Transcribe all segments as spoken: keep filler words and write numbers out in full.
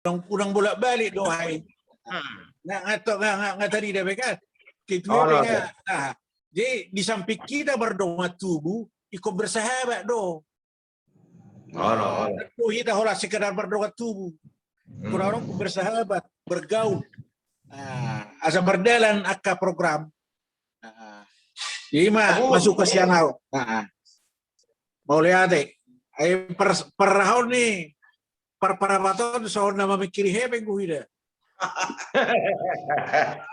Unang, unang bolak-balik do hai. Nga, nga, nga, nga tadi da be kan. Ketua be nga. Jadi di samping kita berdongan tubu, ikut bersahabat do. Olo, olo. Hita holan sekedar berdongan tubu. Kurang orang bersahabat, bergaul. Asa mardalan angka program. Jadi ma masuk ke sian au. Mauliate. Ai per, per rahon ni, per, per apa tu soal nama mikiri hepeng gue ida.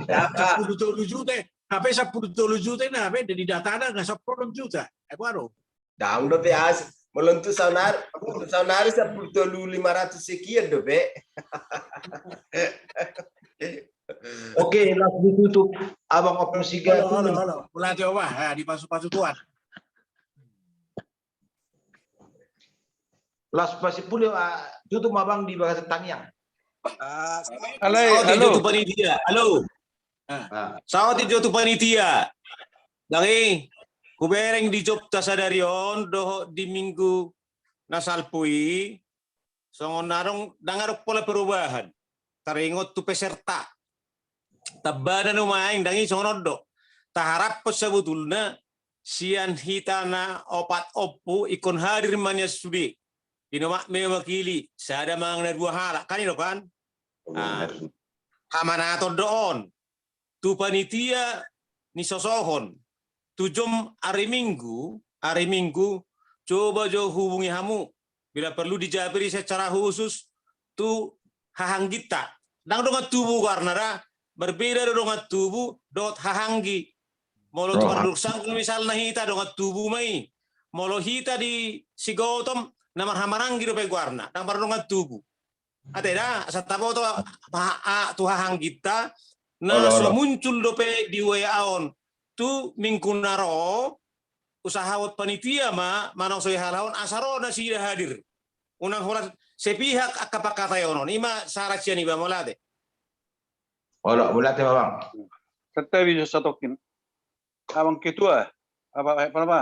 Sepuluh tolu juta. Hape sepuluh tolu juta na hape dari data na nggak sepuluh juta. Apa ado? Dang dope as, molo tu saonari, tu saonari sepuluh tolu lima ratus sekian dope. Oke, langsung ditutup abang Ompung Siga. Halo, halo, halo. Mulai coba, ya, dipasu-pasu tuan. Las pasi puli, ah, tutup abang di bagasan tangiang. Halo, halo. Panitia, halo. Saotik jo tu panitia. Dang i, hubereng di jobta sadari on dohot di minggu na salpu i, songon adong, dang adong pola perubahan. Taringot tu peserta. Tambana nuaeng, dang i songon on do. Taharaphon sabutulna sian hita na opat ompu ingkon hadir ma nian sude. Di na mewakili sada manang na dua halak kan i do kan. Hamanaton do on tu panitia ni sosohon. Tu jom ari Minggu, ari Minggu, coba jo hubungi hamu. Bila perlu dijawab secara khusus tu hahangginta. Dang dongan tubu goarna da, berbeda do dongan tubu dohot hahanggi. Molo tu Mardursangkung misalna hita dongan tubu ma i. Molo hita di Sigotom na marhamaranggi dope goarna, dang mardongan tubu. Ate da, asa taboto tu hahangginta na so muncul dope di W A on tu Minggu na ro, usahahon panitia ma manosoi halak on asa ro nasida hadir. Unang holan sepihak angka pangkataion on, ima sarat sian iba. Mauliate. Olo, mauliate ma bang. Santabi jo satongkin. Abang ketua, apa, apa, apa?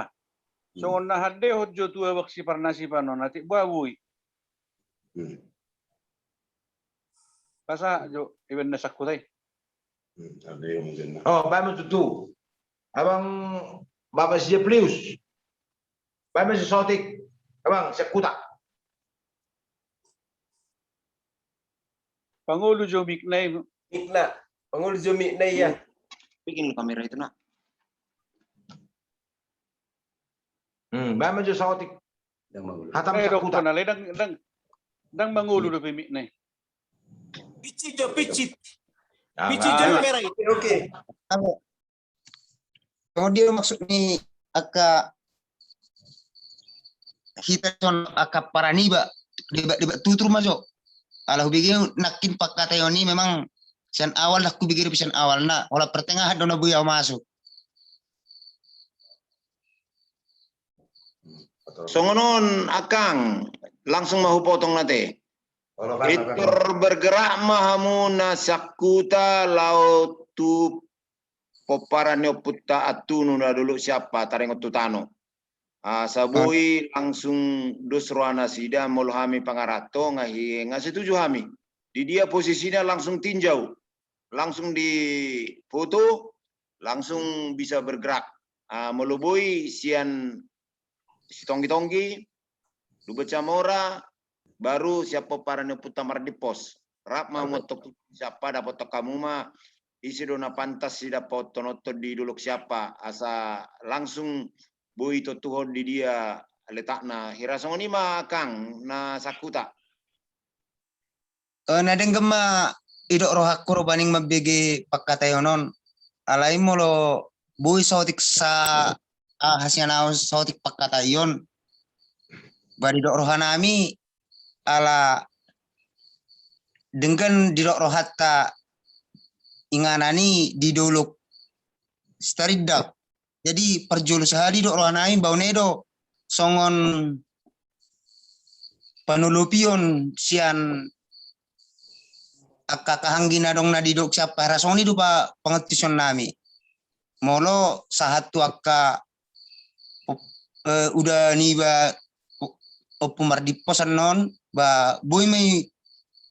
Songon na handehon jo tu abang si parnasipan on, atik boa boi. Pasahat jo iba na sangkuta i. Oh, baen ma tutu. Abang Bapak si Jeplius. Baen ma si saotik. Abang sangkuta. Pangolu jo mikna i. Mikna. Pangolu jo mikna i ya. Bikin kamera itu nak. Hmm, baen ma jo saotik. Dang mangolu. Hatam eh, sangkuta. Dang, dang, dang mangolu dope mikna i. Picit jo, picit. Picit jo kamera i. Oke, oke. Songon dia maksud ni angka hita son angka paraniba debat-debat tutur ma jo. Ala hubege nangkin pangkataion i memang sian awal dah hubege dope sian awal na. Holan pertengahan do na boi au masuk. Songon on, Akang, langsung ma hupotong nate. Pintor bergerak ma hamu na sangkuta laho tu pomparan ni ompunta Antunu na dolok Siampa taringot tu tano. Asa boi langsung dos roha nasida molo hami pangaranto nga setuju hami. Di dia posisina langsung tinjau. Langsung di foto, langsung bisa bergerak. Ah, molo boi sian Sitonggi-tonggi, Lubuan Samora, baru sian pomparan ni ompunta Mardimpos. Rap ma hamu antong tu Siampa, dapothon hamu ma ise do na pantas sidapothononhon di dolok Siampa, asa langsung boi tontuhon di dia letakna. Hira songon i ma Akang na sangkuta. Eh, na denggan ma didok rohangku ro baning mambege pangkataion on. Alai molo boi saotik sa, ah, hasian au saotik pangkataion. Ba didok rohanami ala denggan didok rohanta inganan i di dolok Sitarindak. Jadi parjolo sahali didok rohanami ba on i do songon panolopion sian angka angka hanggi na adong na di dolok Siampa, hira songon i do pangantusionnami. Molo sahat tu angka, eh, uda niba Ompu Mardimpos annon, ba boi ma i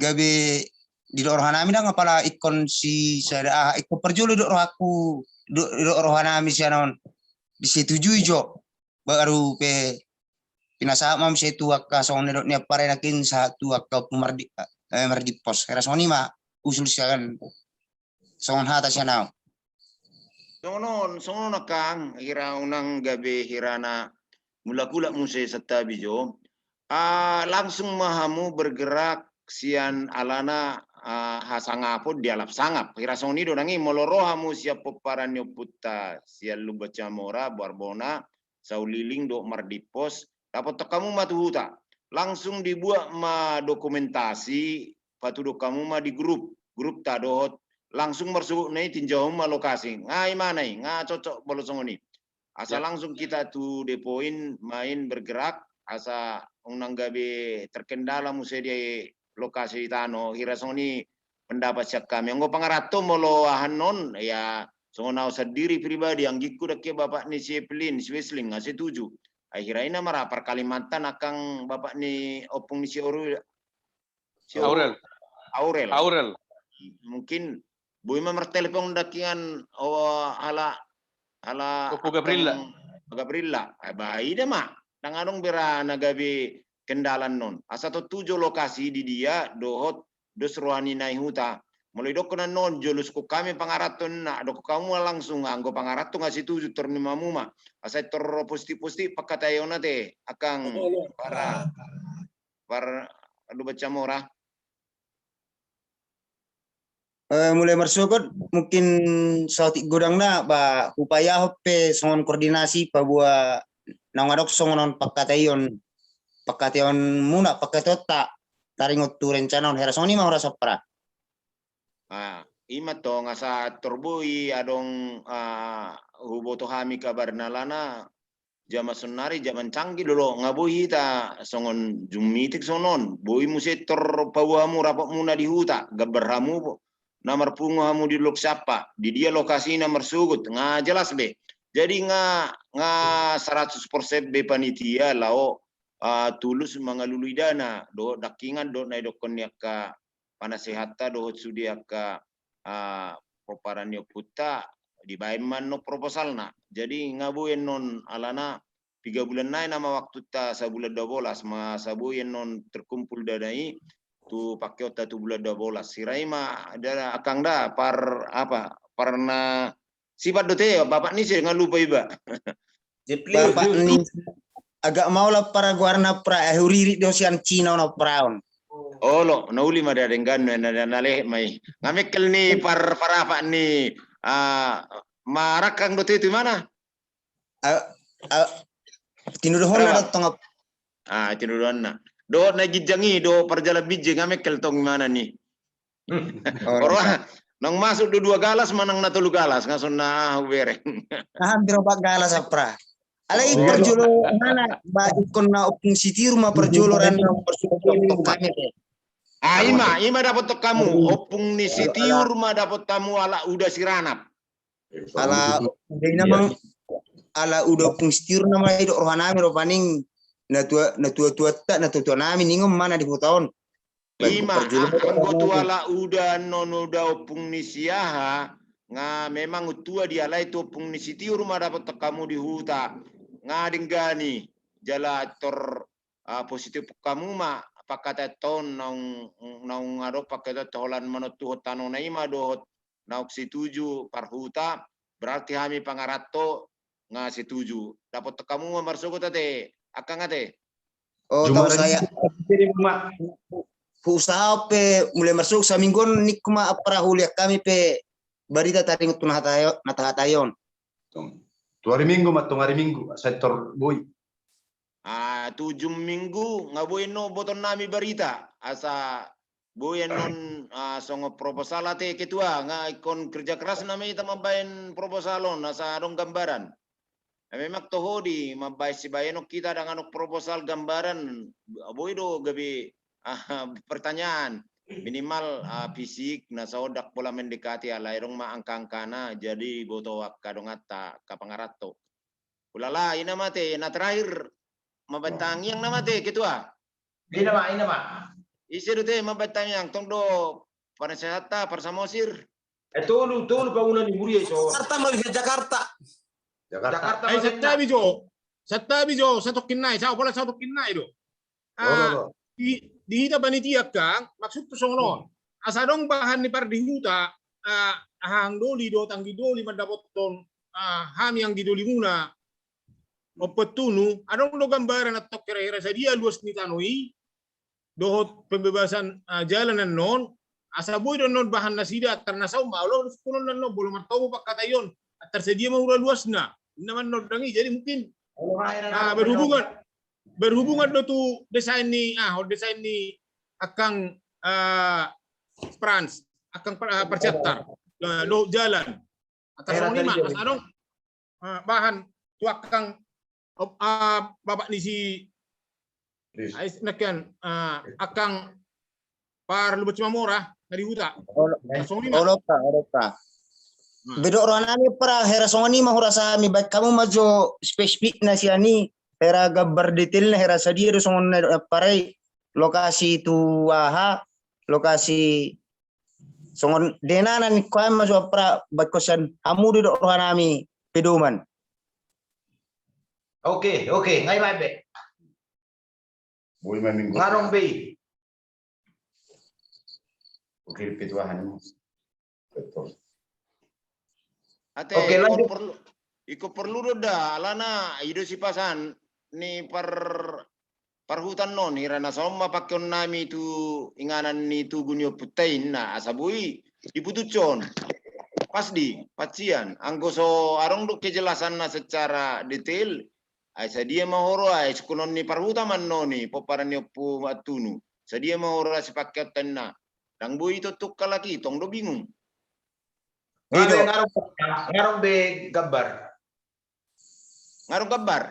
gabe didok rohanami ndang apala ingkon si sada aha, ingkon parjolo didok rohangku, didok rohanami sian on. Disetujui jo. Baru pe pinasahat ma muse tu angka songon na didok ni ampara i nangkin sahat tu angka Ompu Mardi, eh, Mardimpos. Hira songon i ma usul sian songon hata sian au. Songon on, songon on angkang, hira unang gabe hira na mulak-ulak muse santabi jo. Ah, langsung ma hamu bergerak sian alana, ah, hasangapon dialap sangap. Hira songon i do nang i, molo ro hamu sian pomparan ni ompunta sian Lumban Sihamora, Boarbona, Sahuliling dohot Mardimpos, dapothon hamu ma tu huta. Langsung dibuat ma dokumentasi, patudok hamu ma di grup, grupta dohot langsung marsogot na i tinjau hamu ma lokasi. Nga i ma na i, nga cocok molo songon i. Asa langsung kita to the point, main bergerak, asa unang gabe terkendala muse di lokasi tano, hira songon i pendapat sian hami. Anggo pangaranto molo aha annon, ya, songon au sandiri pribadi, anggingku dengke bapak ni si Evelyn, si Wesling, nga setuju. Ai hira i na mara par Kalimantan angkang bapak ni ompung ni si Aurel. Si Aurel. Aurel. Aurel. Mungkin boi ma martelepon dengke, o, ala, ala Opo Gabrilla. Gabrilla. Ai ba ida ma. Ndang adong bera na gabe kendala annon. Asa tontu jo lokasi di dia dohot dos roha ni na i huta. Molo idokkon annon, jolo sungkun hami pangaranto na, dokkon hamu ma langsung, anggo pangaranto nga setuju, tor nima hamu ma. Asa tor positif-positif pangkataion ate, angkang para, para Lumban Sihamora. Eh, mulai marsogot, mungkin saotik godangna, ba, hupaihut pe songon koordinasi paboa naung adong songon on pangkataion, pangkataion muna, pangkataion ta, taringot tu rencana on, hira songon i ma hurasa ampara. Ah, i ma tong asa tor boi adong, ah, huboto hami kabar na alana, jaman saonari, jaman canggih do, nga boi hita songon Zoom meeting songon on. Boi muse tor paboa hamu rapot muna di huta, gambar hamu na marpungu hamu di Dolok Siampa, di dia lokasina marsogot, nga jelas be. Jadi nga, nga saratus persen be panitia laho, ah, tulus mangalului dana dohot dangkingan dohot na idokkon ni angka panasehatta dohot sude angka, ah, pomparan ni ompunta, dibaen ma annon proposalna. Jadi nga boi annon alana piga bulan nai nama waktunta, sabulan dua bolas ma asa boi annon terkumpul dana i tu pangkeonta tu bulan dua bolas. Hira i ma da angkang da par apa, par na sifat dohot bapak ni si, nga lupa iba. Bapak ni agak mau lah para goarna pra, eh, huririt do sian Cina na pra on. Olo, na uli ma da denggan na, na, na lehet ma i. Nga mengkel ni par, par apa ni, ah, marangkang dohot i tu mana? Ah, ah, tinudohonna dohot tong. Ah, tinudohonna. Dohot na ginjang i, dohot parjalan binjai, nga mengkel tong i mana ni. Ora, naung masuk do dua galas, manang na tolu galas, nga songon na hubereng. Hampir opat galas ampara. Alai parjolo mana, ba ingkon na ompung sitiur ma parjolo ranna. Ah, i ma, i ma dapothon hamu, ompung ni sitiur ma dapothon hamu ala uda siranap. Ala uda i nama, ala uda ompung sitiur nama i didok rohanami do paning na tua, na tua-tuanta, na tua-tuanami ningon mana di huta on. I ma, anggo tu ala uda annon uda ompung ni si aha, nga memang tua dialai tu ompung ni sitiur ma dapothon hamu di huta, nga denggan i, jala tor, ah, positif hamu ma pangkataion naung, naung adong pangkataion holan manontuhon tanona i ma dohot naung setuju parhuta, berarti hami pangaranto nga setuju. Dapothon hamu ma marsogot ate, angkang ate. Oh, tahu saya. Huusaha pe mulai marsogot saminggu on ningku ma ampara huulian hami pe barita taringot tu na hata-, na tahatai on. Tu hari Minggu ma, tu hari Minggu, asa tor boi. Ah, tu ujung minggu, nga boi annon botoonnami barita, asa boi annon, ah, songon proposal ate ketua, nga ingkon kerja keras nama hita mambaen proposal on, asa adong gambaran. Na memang toho di mambaen sibaenon hita ndang adong proposal gambaran, boi do gabe, ah, pertanyaan. Minimal, ah, fisik, na saondak pola mendekati alai adong ma angka-angkana, jadi boto angka donganta, angka pangaranto. Ulala, i nama ate, na terakhir, mambaen tangiang nama ate, ketua. I nama, i nama. Ise do te mambaen tangiang, tong do penasehat ta, Parsamosir. Eh, tolu, tolu pangula ni huria i so. Jakarta ma bisa Jakarta. Jakarta. Jakarta. Ai ma santabi jo. Santabi jo, satongkin nai, sa pola satongkin nai do. Ah, di, di hita panitia kan, maksudku songon on. Asa adong bahan ni pardihuta, ah, hahang doli do, tanggi doli mandapothon, ah, hami anggi dolimuna. Ompet tunu, adong do gambaran antong hera-hera sadia luas ni tano i, dohot pembebasan, ah, jalan annon, asa boi do annon bahan nasida, antar na sauma, olo, sukunon annon, molo martomu pangkataion, antar sadia ma hura luasna, inna ma annon dang i, jadi mungkin, ah, berhubungan, berhubungan do tu desain ni, ah, desain ni angkang, ah, Frans, angkang par-, ah, parsiantar, ah, dohot jalan. Antar songon i ma, asa adong, ah, bahan tu angkang, ah, bapak ni si, ai, nakian, ah, angkang Parlubuan Simamora na di huta. Olo, olo ta, olo ta. Be didok rohanami, Pra, hera songon i ma hurasa hami, baen hamu ma jo spesifik na sian i, hera gambar detailna, hera sadia do songon na, eh, parai lokasi tu aha, lokasi songon denana ni koan ma jo, Pra, baen hamu sian hamu do, didok rohanami pedoman. Oke, oke, ngai baen be. Boi ma minggu. Ngarong be. Oke, petuahan. Betul. Ate, oke, lanjut. Ingkon perlu, ingkon perlu do da, alana i do sipasahat ni par, parhuta on, hira na sauma pangkeonnami tu inganan ni tugu ni ompunta i, na asa boi diputushon. Pas di, pacian, anggo so adong do kejelasanna secara detail, ai sadia ma horo, ai sukunon ni parhuta ma annon i, pomparan ni Ompu Antunu. Sadia ma horo sipangkeonta inna. Ndang boi tongtong halak i, tong do bingung. Nga be, ngarong, ngarong be gambar. Ngarong gambar?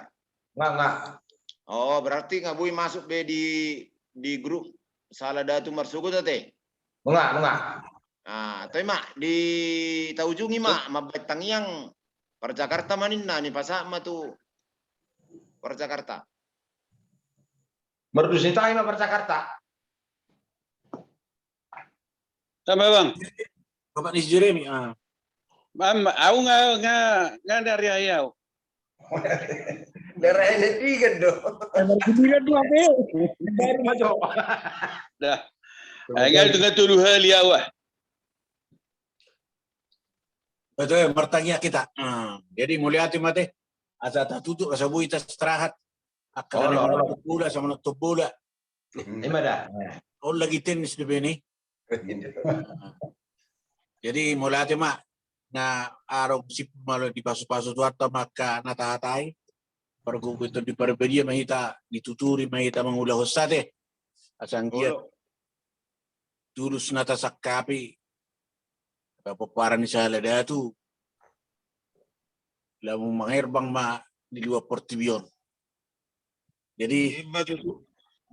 Nga, nga. Oh, berarti nga boi masuk be di, di grup Sahala Datu Marsogot ate? Nga, nga. Ah, toi ma, di taujungi ma, mambaen tangiang par Jakarta ma ninna, ni pasahat ma tu par Jakarta. Mardus ni tahi ma par Jakarta. Sama, Bang. Bapak ni si Jeremy, ah. Mam, au nga, nga, nga dari ayau. Dari ayau tiga do. Dari tiga do, apa? Baru masuk. Dah. Ayau tu nga tolu hali au, ah. Betul, martangiang hita. Ah, jadi mauliate ma ate. Asa tatutup, asa boi ta istirahat. Angka na manonton bola, asa manonton bola. Ima da. On lagi tenis do be ni. Jadi mauliate ma, na adong simpul ma dipasupasu Tuhanta ma angka na tahatai. Pargogoi Tondi Parbadia ma hita, dituturi ma hita mangulahon sa ate. Asa anggiat tulus na tasangkapi, pomparan ni Sahala Datu, lamu mangerbang ma di luat portibi on. Jadi,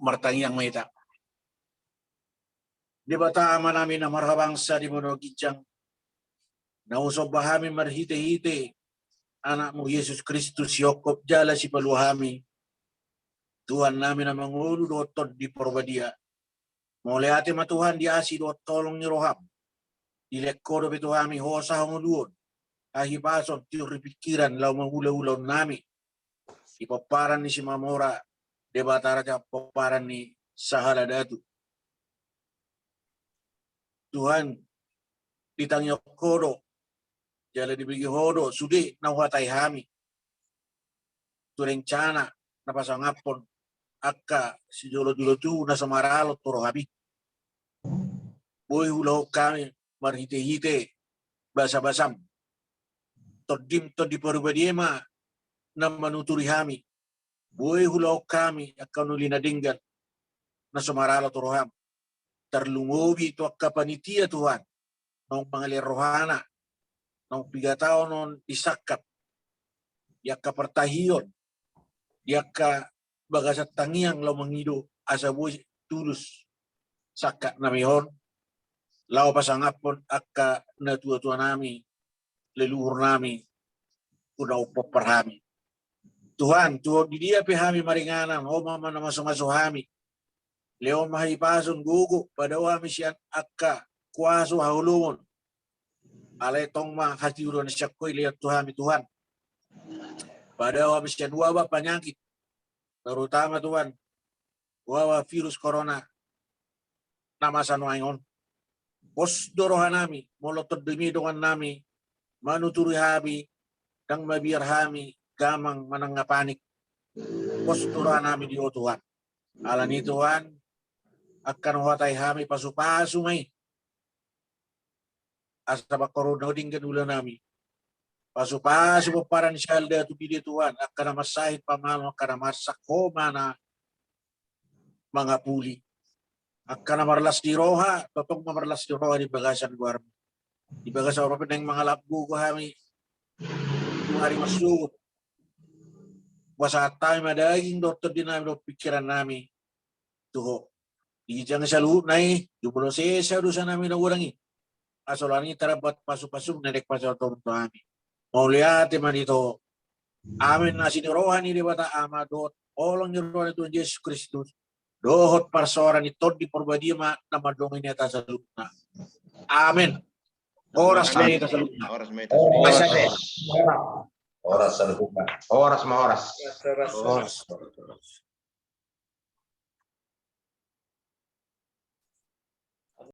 martangiang ma hita. Debata Amanami na marhabangsa di banua ginjang, na husomba hami marhitehite Anakmu Jesus Kristus, sihophop jala sipalua hami, Tuhannami na mangolu dohot Tondi Parbadia. Mauliate ma Tuhan di asi dohot holong ni roham. Dilehon Ho dope tu hami hosa hangoluan, hahipason, tiur ni pingkiran laho mangula ulaonnami di pomparan ni Simamora, Debata Raja pomparan ni Sahala Datu. Tuhan, ditangiang Ho do jala dibege Ho do sude na huhatai hami tu rencana na pasangaphon angka sijolojolo tubu na so maralo tu roham i. Boi huulahon hami marhitehite basabasam. Tondim Tondi Parbadia ma na manuturi hami. Boi huulahon hami angka na uli na denggan na so maralo tu roham. Tarlumobi tu angka panitia Tuhan, naung mangalean rohana, naung pigataon on disangkap, di angka partahion, di angka bagasan tangiang laho mangido asa boi tulus sangkapnami on, laho pasangaphon angka natuatuanami, leluhurnami, tu na umpompar hami. Tuhan, tu di dia pe hami maringanan, Ho ma na mamasumasu hami. Lehon ma hahipason, gogo, padao hami sian angka kuaso haholomon. Alai tong ma hatiuron sian Ho i lehon tu hami Tuhan. Padao hami sian wabah panyakit, terutama Tuhan, wabah virus corona na masa nuaeng on. Pos do rohanami, molo tondimi dongannami manuturi hami, ndang mabiar hami gamang manang na panik. Pos do rohanami di Ho Tuhan. Alani i Tuhan, angka na huhatai hami pasupasu ma i. Asa bangkoro na denggan ulanami. Pasupasu pomparan ni si Alda tu dia Tuhan, angka na marsahit pamalum, angka na marsak Ho ma na mangapuli. Angka na marlas ni roha, tongtong ma marlas ni roha di bagasan goarmu. Di bagasan roha pe naeng mangalap gogo hami. Ari marsogot. Pasahat hami ma daging dohot tondinami dohot pingkirannami tu Ho. Di ginjang ni saluhutna i, jumolo sesa dosanami na godang i. Asa holan i tarbahen pasupasum na naeng pasahatonmu tu hami. Mauliate ma di Ho. Amen. Asi ni roha ni Debata Ama dohot holong ni roha ni Tuhan Jesus Kristus dohot parsaoran ni Tondi Parbadia ma na mandongani hita saluhutna. Amen. Horas ma di hita saluhutna. Horas ma hita saluhutna. Horas ma, horas. Horas ma, horas. Horas.